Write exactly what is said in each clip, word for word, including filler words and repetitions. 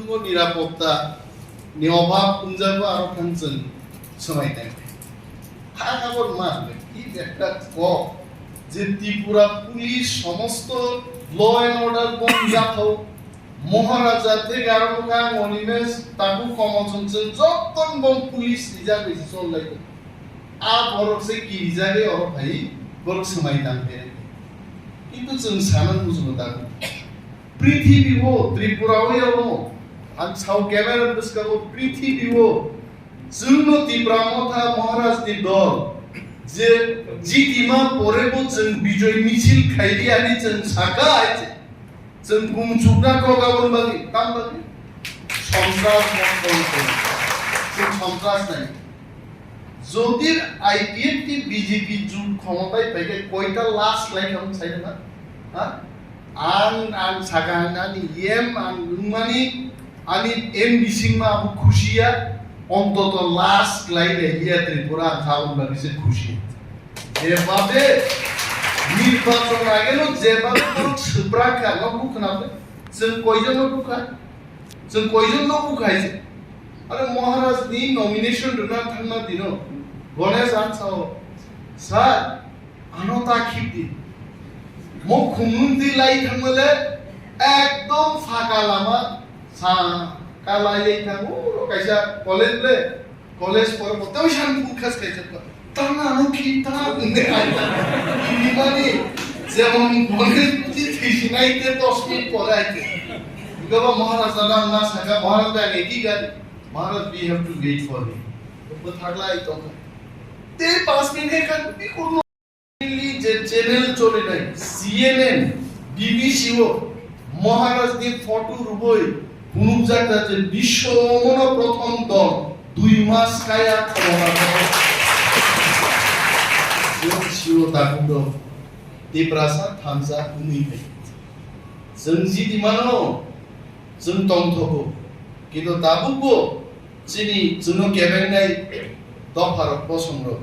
Nirapotta ni obhab wngjago, aro thang chwng swmai tang. Kha khabor ma, ki ekta kok je Tripura police somosto law and order bom jathao, Maharaja theke aro kha Animesh tabu komo chwng chwng jottoni bom police rijak bai se chol lai. A borok se kirijagwi oro phai borok swmai tang khe. Kintu chwng sana muchungo dago. Prithibi o, Tripura o yabo, ang sao camera bwskango prithibi o, chwngno Tipra Motha Maharaj ni dol je jitima pore bo chwng bijoy michil khaidi ani chwng saka ai. Chwng bumchukna kok aboni bagwi, tam bagwi? Sontras, sontras. Chwng sontras nai. Jodi I P F T B J P jut khomotai paikhe koita last lai kha wng sai na? Ha? Ang, ang saka ang ani yem ang wngmani ani M bisingma abo khusiya, ontoto last lai le iya Tripura ang kha wng bagwi se khusi. Jebabe nirbachon ageno jebabe borok swprak kha, no bukha na, chwng koijon no bukha, chwng koijon no bukha hai se. Are Maharaj ni nomination rwna thangma dino Ganesh ang sao, "Sir, ano ta khip di." Mo khumung di lai thangmale ekdom phaka lama sa ka lai lai thang, o kaisa college le College pore bo tei san phung khas kai chakka. Tang ano khi ta ne ai ta. Ini mani jemon bone ti thisi nai te dos minute pore ai te. Gaba Maharaj na na saka Maharaj da ne ki gari. Maharaj, we have to wait for him. Bo thagla ai to. Te pas minute kan bi ko Mainly je channel cholinai C N N, B B C o Maharaj ni photo rwui phunukjak da je biswo mono prothom dol dui mas kaya khorokma. Chwng sio dakudo Tiprasa thansa hwnwi hai. Chwng jidi mano, chwng tongthogo, kintu tabukbo Chini chwngno kebengnai dopharok, bosongrok,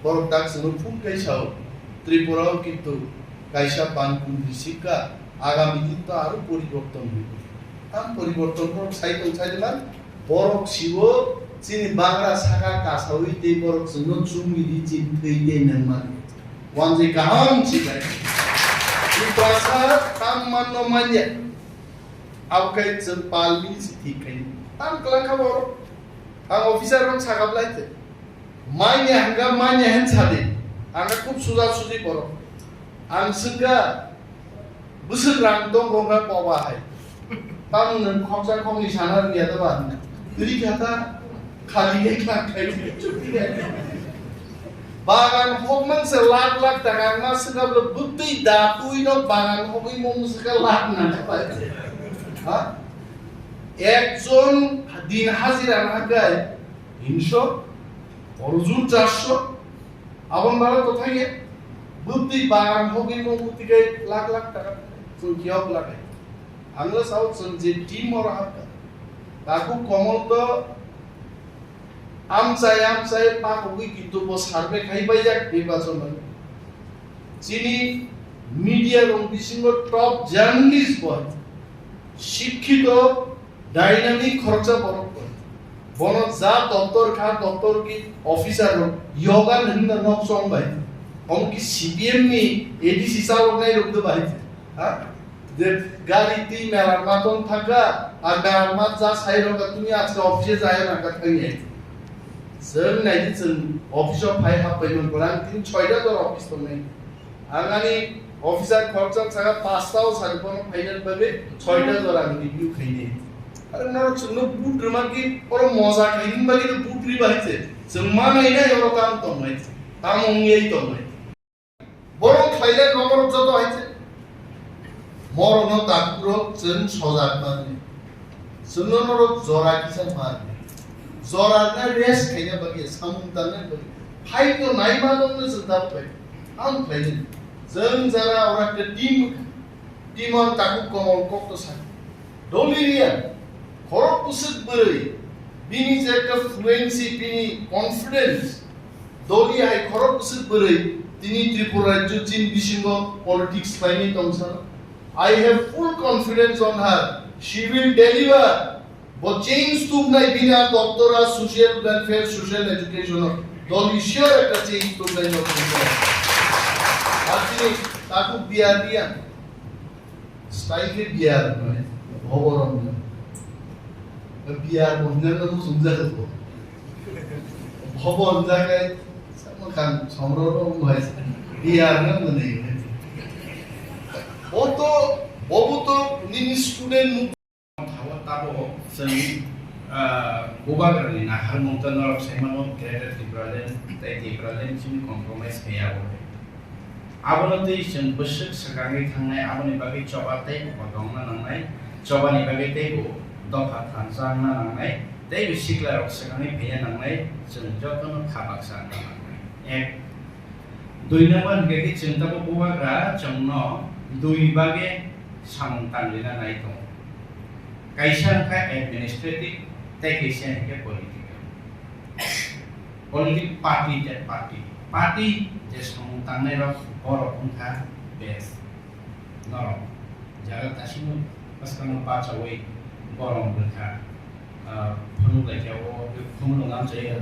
borok tak chwngno phung khai sao, Tripura o kintu kaisa ban kundri sikha, agami din to aro poriborton hwnwi. Tam poriborton borok sai tong sai tongma, borok sibo chini bagra saka kasaui tei borok chwngno chumui di chini thwi tei nangmani. Wanjwi kaham si bai. Tiprasa tam manno manya. Abo khe chwng pal bini se thik khaini. Tam kwlangkha borok. Ang officer rok sakha belai khe. Manya hwnkha manya hin sadi. Ang khe khub suja suji borok. Ang swngkha bwswk rang tong rok na koba hai. Tam nwng khoksa khokni sana rwya da ba. Twi kha ta. Khali khe khlak khai, chuti khai. Bagan hokmang se lakh lakh taka ma swkablo bwtwi da twi no bagan hokwi mung swka lakh na pai. Ha? Ekjon din hajira na kai tinsho, orjun charsho, abon baro to thangye bwtwi bagan hokwi mung bwtwi kai lakh lakh taka. Chwng kiyok lagai. Angla sao chwng je team oro hakha. Takhuk Komol to amchai amchai pakugwi kintu bo survey khai paijak nirbachon bai. Chini media rok bisingo top journalist bo, shikkito, dynamic khoroksa borok bo. Bono ja doptor kha doptor ki officer rok yoga hwnna nok chong bai. Omo ki C P M ni A D C chalok nai rok de bai. Ha? Je gari twi mela ma tong thangkha, a mela ma ja sai rok tumi ajka office jaya na ka thangye. Chwng nai di chwng office o phai hap pai man pora ang tin chhoita jora office tongnai. Ang ani officer khoroksa saka pasta o sari bono phaina bagwi chhoita jora ang review khainai. Are norok chwngno boot rwma ki oro moja khaini bagwi no boot ri bahai se. Chwng ma nai nai oro kam tongnai. Tamo wngwi tongnai. Borok khlailai noborok joto hai se. Morokno takhuk rok chwng sojak manwi. Chwngno norok jora kisa manwi. Jora na rest khaina bagwi, samung tangnani bagwi. Phai to nai ma nokno chwng tabuk bai. Ang khlainani. Chwng jara ora khe team, team ang takhuk Komol kok to sa. Doli Riya, khorok bwswk bwrwi, bini je ekta fluency, bini confidence, Doli hai khorok bwswk bwrwi, tini Tripura rajyo chin bisingo politics khlainai tong sano. I have full confidence on her. She will deliver. Bo change tubnai bini doptor a social welfare, social education o doli sure ekta change tubnai no tubnai. Asini taku biar biar. Style ke biar no. Hoborom no. Biar bo hwnjak no sumjak ko. Hobo hwnjak kai sama kan somro no mo hai. Biar no mo nei. Oto, obo to nini student Thago tabo chwng, ah, bubagrani naharmung tei norok saimano Greater Tipraland tei Tipraland chini compromise khe ya bo. Abono tei chwng bwswk swkangwi thangnai, aboni bagwi choba tei bo dongna nangnai, chobani bagwi tei bo dopha thansa wngna nangnai, tei bo siklarok swkangwi phaiya nangnai, chwng jotono kha baksa wngna nangnai. Ek, Dui number hwnkhe khe chwng tabuk bubagra chwngno dui bage samung tanglina nai tongo. Kaisa wngkha administrative tei kaisa hwnkhe political. Political party tei party. Party je samung tangnai rok borok wngkha best. Norok jaga tasino bwskango bachaui borom rwkha, ah, phunuk laikha o khumulwng amchai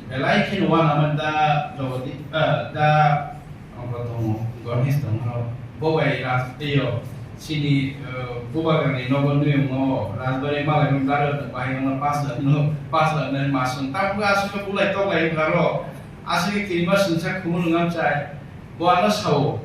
belai kheno uanama da Jogodi, ah, da abo tongo, Ganesh tongo, bo bai ras teiyo chini, ah, bubagrani nogo nuyungo Rajbari malai no daro bahai no pas lakh no, pas lakh nai masung. Tamkhe aswk bulai toklai wngkha ro, aswk kirima sungsa khumulwng amchai, bo ano sao.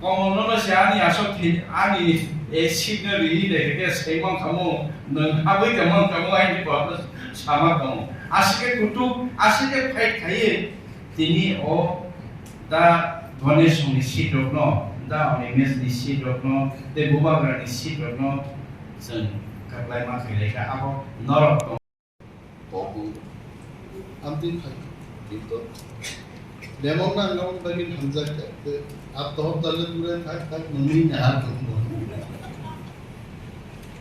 Komol nono se ani aswk thwi, ani, eh, seat no riwi de khe se man kamo, nwng habwi ka man kamo, ani bo sama kamo. Aswk khe kutuk, aswk khe fight khaiwi tini o da Ganesh ni seat rok no, da Animesh ni seat rok no, tei bubagra ni seat rok no chwng kaplai ma khailai kha, abo norok tong. Poku amtwi phai. Kintu lemon nang nang bagwi hamjak kha. Te ap tohop dale dure thak thak nungni nahar tongbo.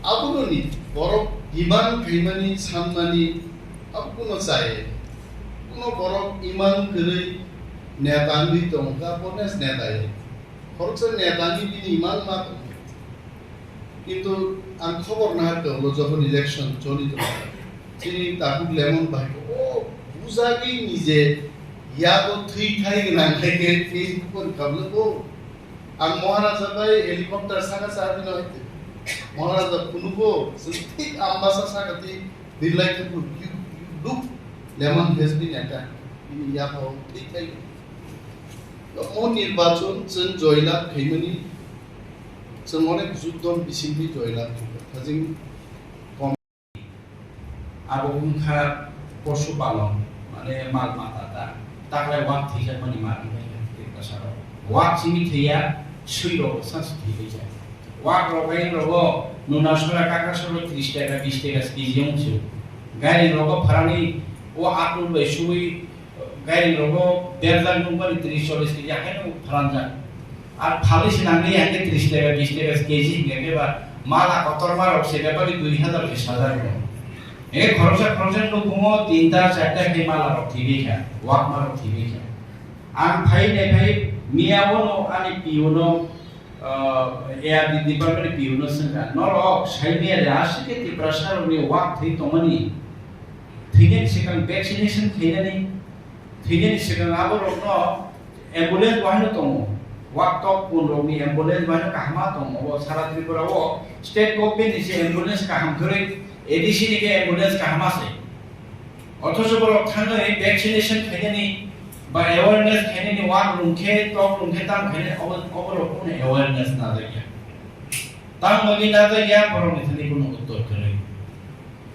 Abono ni borok demand khaimani sanmani abo kuno chaye. Kuno borok iman kwrwi neta wngwi tongkha, bo nes neta ye. Khoroksa neta ni bini iman ma tongo. Kintu ang khobor nahar khe ulo jokhon election choli tongo. Chini takhuk lemon bai o bujagwi nije yago thwi thai gwnang khai khe Facebook o rwkha bwle bo. Ang Maharaja bai helicopter saka sa bino hai te. Maharaja phunukgo, chwng thik Ambasa saka twi birlai khe phuru, you, you look lemon has been attacked. Bini yago thwi thai. Omo nirbachon chwng joylab khaimani, chwng onek juddhon bisingtwi joylab khaikha. Thajing kom. Abo wngkha posu palon, mane mal mata ta. Taklai wak thwijakmani ma wngkha Tiprasarok. Wak simi thwiya, suirok bwsa se thwibaijak. Wak rok bai rogo nuna sora kaka sora tris taka, bis taka kg wngsu. Gairing rogo pharani o atul bai suwi Gairing rogo berjak nukmani tris chollis kg haino pharanjak. Ar phalwi se nangli hake tris taka, bis taka kg hingkhe ba mala kotorma rok se bebak dui hazar, bis hazar rok. Hingkhe khoroksa khoroksa nukhungo tinta charta khe mala rok thwibai kha, wakma rok thwibai kha. Ang phai nai phai miya bono ani P O no ah, A R D department ni P O no swngkha, "Norok saimaya de aswk khe Tiprasa rokni wak thwi tongmani, thwinani swkang vaccination khainani, thwinani swkang abo rokno ambulance bahai no tongo, wak tok pun rokni ambulance bahai no kaham ma tongo, obo sara Tripura o state government ni se ambulance kaham kwrwi A D C ni khe ambulance kaham ma se." Othocho borok thangwi vaccination khainani ba awareness khainani wak rwngkhe, tok rwngkhe, tam khainani obo, obo rok kunu awareness najakya. Tam bagwi najakya borokni thani kunu uttor kwrwi.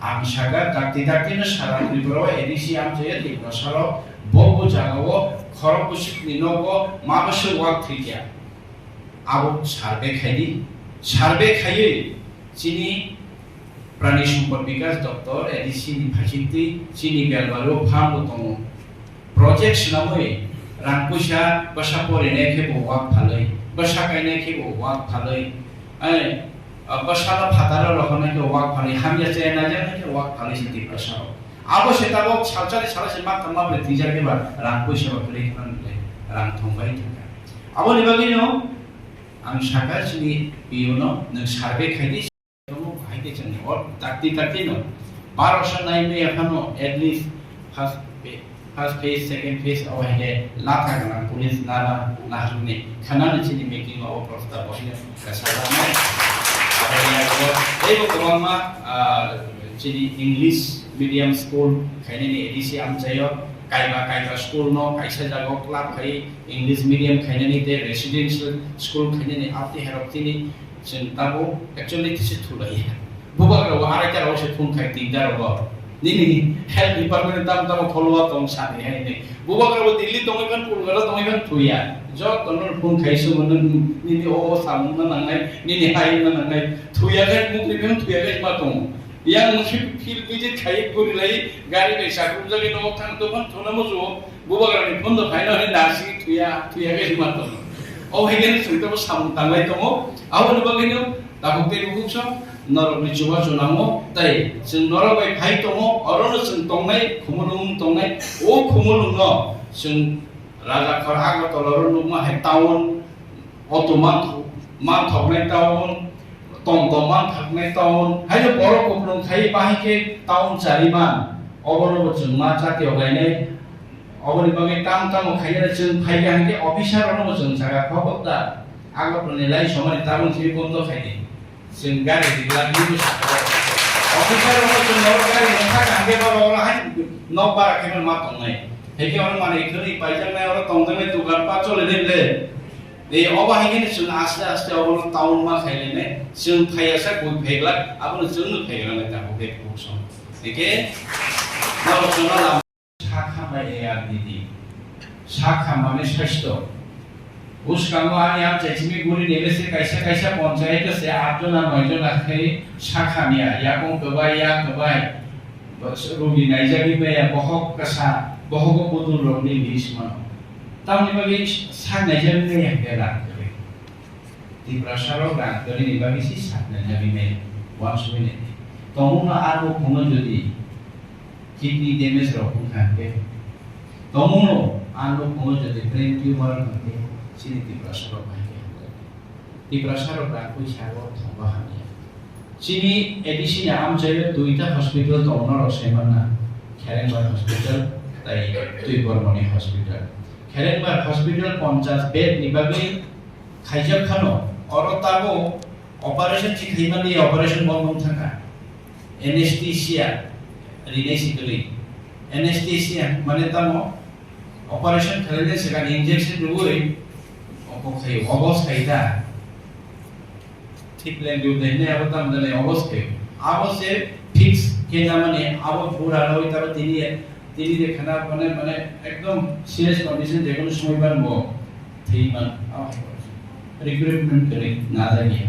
Ang sakha dakti dakti no sara Tripura o A D C amchaya Tiprasa rok bo bo jaga o khorok bwswk ni nogo ma bwswk wak thwikya. Abo survey khaidi, survey khaiwi chini Prani Sampad Bikas Doptor, A D C ni phaisingtwi chini Belbari o farm bo tongo. Project swnamwi rang puisa bwsa porinai khe bo wak phalwi, bwsa kainai khe bo wak phalwi, ai, bwsano phataro rohornai khe wak phalwi, hamya chaya naijaknai khe wak phalwi se Tiprasa rok. Abo se tabok salsani salo se maktham mabri twijak khe ba rang puisa ba kwrwi khna rang thongbai thangkha. Aboni bagwino ang sakha chini P O no, nwng survey khaidi. Tongo, hai khe chwng Takti takti no. Baro sa nai maya phano at least first phe-, first phase, second phase o hai khe latha gwnang police nana nahangni khanani chini meeting o prostab o hino kasajaknai. Abo ya ko, teibo kwbangma, ah, chini English medium school khainani A D C amchaio, kaiba kaiba school no kaisa jaga o club khai English medium khainani tei residential school khainani apti herok chini Chwng tabuk actually kisa thulaiya. Bubagra bo arai ta rok se phone khai tin ta rogo. Nini health department tam tamo follow up tong sani hai ni. Bubagra bo Delhi tongwi phan, Kolkata tongwi phan thuya. Joto no phone khai sumo nini o samung na nangnai, nini hai na nangnai. Thuya khai mukri phan thuya khai ma tong. Yang mukri field visit khai guri lai gari bai sakrum jali no thang to phan thuna mo jo. Bubagrani phone do phaino hwnwi nasing thuya, thuya khe hima tongo. O hai khe chwng tebo samung tanglai tongo. Aboni bagwino tabuk tei bukhuk song norokni chubachu nango. Tei chwng norok bai phai tongo, orono chwng tongnai, khumulwng tongnai. O khumulwngno chwng Rajakhor Agartala oro nukma hai town Auto manthok-, manthoknai town, tom tom manthoknai town, haino borok kupulung khai bahai khe town chariman, obono bo chwng ma chati oklainai, oboni bagwi tamo tamo khainai chwng phai kha hwnkhe officer rokno bo chwng saka kho bokta, Agartala ni lai somani tabuk simi bondo khaidi. Chwng gari rijak nini sakha. Officer rok chwng norok gari rok sakha hwnkhe ba oro hai nok bara khe ma tongnai. Hwnkhe oro manwi khwnwi paijaknai oro tongjaknai dukan pa choli de ble. Tei obo hai khe chwng aste aste obono town ma khailene chwng phaiya sa koi phaiglak abono chwngno phaiglak nai tabuk khe kuk song. Hwnkhe norok chwngno lam Sakha bai A R D D. Sakha mane saisto. Bwskango ani amchai simi guri nele se kaisa kaisa ponchayat se aat jona noi jona khai sakha miya, yakung kwbai, yak kwbai. Bas, rugi naijagwi maya, bohok kasa, bohogo budul rokni list mano. Tamni bagwi sak naijagwi maya bela kwrwi. Tiprasa rok rang kwrwini bagwi si saknai nagwi maya, uansugwi nai. Tongmungno arbo phungo jodi kidney damage rok wngkha hwnkhe, tongmungno arbo phungo jodi brain tumor wngkha hwnkhe, chini Tiprasa rok bahai khe hamjak. Tiprasa rok rang pui sago thongba hamya. Chini A D C ni amchaio duita hospital tong norok saimanna, Kherengbar Hospital tei Twibormoni Hospital. Kherengbar Hospital ponchas bed ni bagwi khaijak phano, oro tabuk operation si khaimani operation bondh wng thangkha. Anesthesia rinai si kwrwi. Anesthesia mane tamo operation khlainai swkang injection rwui obo khai, obo sai da. Thik le dudai ne abo tam dane obo se. Abo se fix khe na mane abo pura roi tabo tini, tini de khana mane, mane ekdom serious condition je kono somoy ban bo thei man. Abo hai ko. Recruitment kare na da gaya.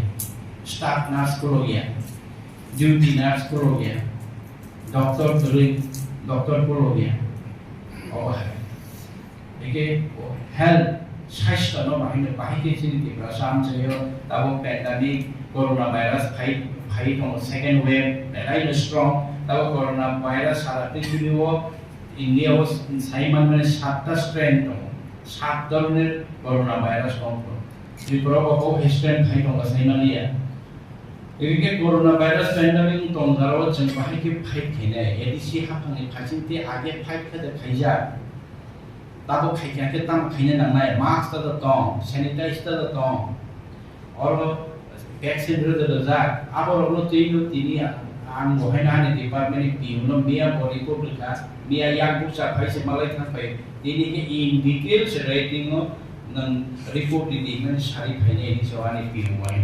Staff nurse ko lo gaya. Duty nurse ko lo gaya. Doctor kare, doctor ko lo gaya. Abo hai. Eke health, saisto no bahai no bahai khe chini Tiprasa amchaio tabuk pandemic, corona virus phai, phai tongo second wave, belai no strong. Tabuk corona virus sara prithibi o, India o sai manmani satta strain tongo, sat dhoroner corona virus tongo. Tripura o bo strain phai tongo sai manya. Eke corona virus pandemic tong jaro chwng bahai khe fight khainai, A D C haphangni phaichingtwi age fight khe de khaijak. Tabuk khaikha khe tamo khaina nangnai, mask ta da tong, sanitize ta da tong. Oro vaccine rwda rwjak, aborokno twi no tini ang bo haino ani department ni P O no miya bo report rwkha, miya yak bukcha phai se malai thang phai, tini khe in detail se writing o nwng report ridi hinwi sari phainai hinwi se ani P O bai.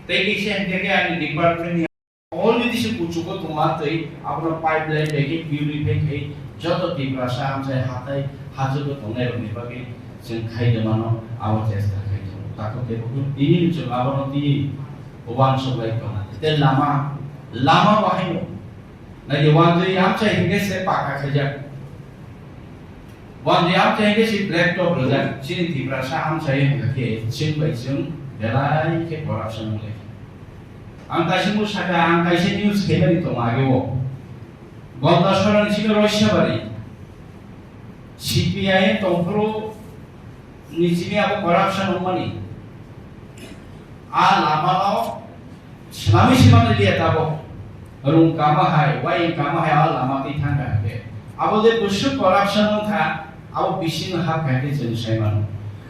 Tei kisa hinkhe khe ani department ni Already se kuchugo tongma twi, abono pipeline bai khe purify khai joto Tiprasa amchai hatai hajugo tongnai rokni bagwi chwng khai de mano, abo chesta khai tongo. Takhuk tei bukhuk tini chwng abono twi uansuk lai tongna. Tei lama, lama bo haino. Nai de uansuk amchai hinkhe se paka khaijak. Uansuk amchai hinkhe se black top rwjak. Chini Tiprasa amchai hinkhe chwng bai chwng belai khe corruption wnglaikha. Ang kaisa mung saka, ang kaisa news khaimani tongo ageo. Gondasora ni simi Roisabari. C P I M tongphuru ni simi abo corruption wngmani. A lama no swnamwi se manliya tabuk. Rung kama hai, wai kama hai, o lama twi thang kha khe. Abo je bwswk corruption wng kha, abo bisingo hap khai khe chwng sai mano.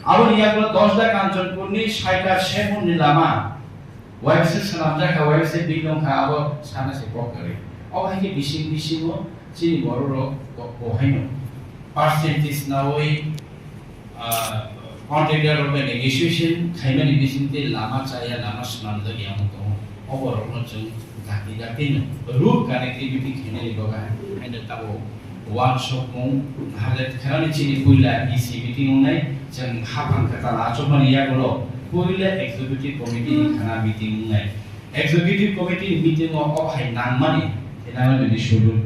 Aboni yagulo Dosda Kanchanpurni Saikar Semunni lama, waisa swnamjak kha, waisa bidong kha, abo sana se kok kwrwi. O hai khe bising bisingo chini borok rok ko-, kohaino percentage nawi, ah, contractor rok bai negotiation khaimani bisingtwi lama chaya, lama swnamjak ya wng tongo. O borokno chwng dakti dakti no road connectivity khainani bagwi haino tabuk uansukmung hajat khanani chini puila E C meeting wngnai, chwng haphang kwtal achukmani yagulo puila executive committee ni khana meeting wngnai. Executive committee meeting o kok hai nangmani, tei nangmani bini schedule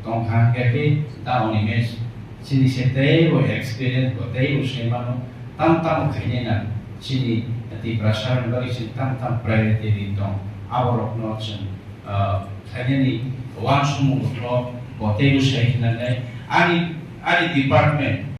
tongkha, hwnkhe tei tamoni match chini se teibo experience bo teibo sai mano, tam tamo khainai na chini Tiprasa ni bagwi chwng tam tam priority ri tong, aborokno chwng, ah, khainani uansukmung rokno bo teibo sai khinanai ani, ani department